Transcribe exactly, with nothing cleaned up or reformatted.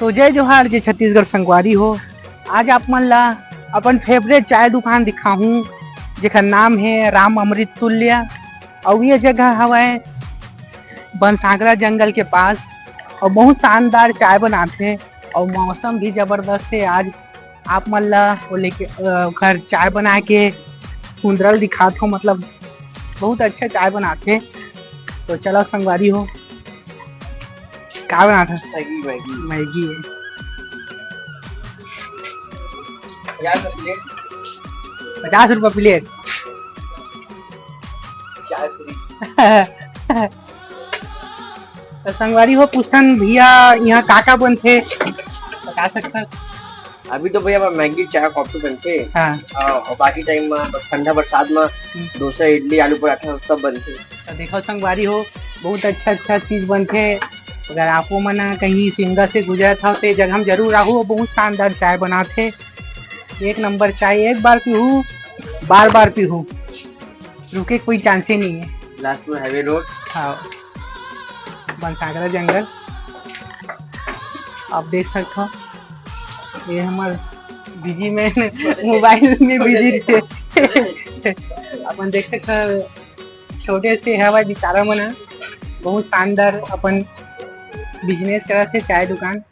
तो जय जोहार, जय छत्तीसगढ़ संगवारी हो। आज आप मन ला अपन फेवरेट चाय दुकान दिखाहूँ, जेकर नाम है राम अमृत तुल्य। अउ ये जगह हवय बनसागरा जंगल के पास, अउ बहुत शानदार चाय बनाथे, अउ मौसम भी जबरदस्त है आज। आप मन ला वो लेके, अ, घर चाय बना के सुंदरल दिखात हो, मतलब बहुत अच्छा चाय बनाथे। तो चलो संगवारी हो, का बनात है? Maggi, Maggi. मैगी है। पचास रुपये प्लेट। पचास रुपये प्लेट। चाय फ्री। तो संगवारी हो, पूछन भैया, यहाँ का का बनथे, बता सकथन? अभी तो भैया, मैगी, चाय, कॉफी बनथे। हाँ। हाँ, और बाकी टाइम में बस ठंडा बरसात में हम्म। डोसा, इडली, आलू पराठा सब बनथे। तो देखो संगवारी हो, बहुत अच्छा अच्छा चीज बनथे। अगर आपो मन कहीं सिमगा से गुजरत हो, तो ये जगह में जरूर आहू, बहुत शानदार चाय बनाथे। एक नंबर चाय, एक बार पीहू, बार बार पीहू, रुके के कोई चांस ही नहीं है। लास्ट में हाईवे रोड। हाँ, बनसागरा जंगल। आप देख सकते हो, ये हमार बिजी मैन मोबाइल में बिजी थे। अपन देख सकते हो, छोटे से हवय बेचारा मन ह, बहुत शानदार अपन बिजनेस करत हे, चाय दुकान।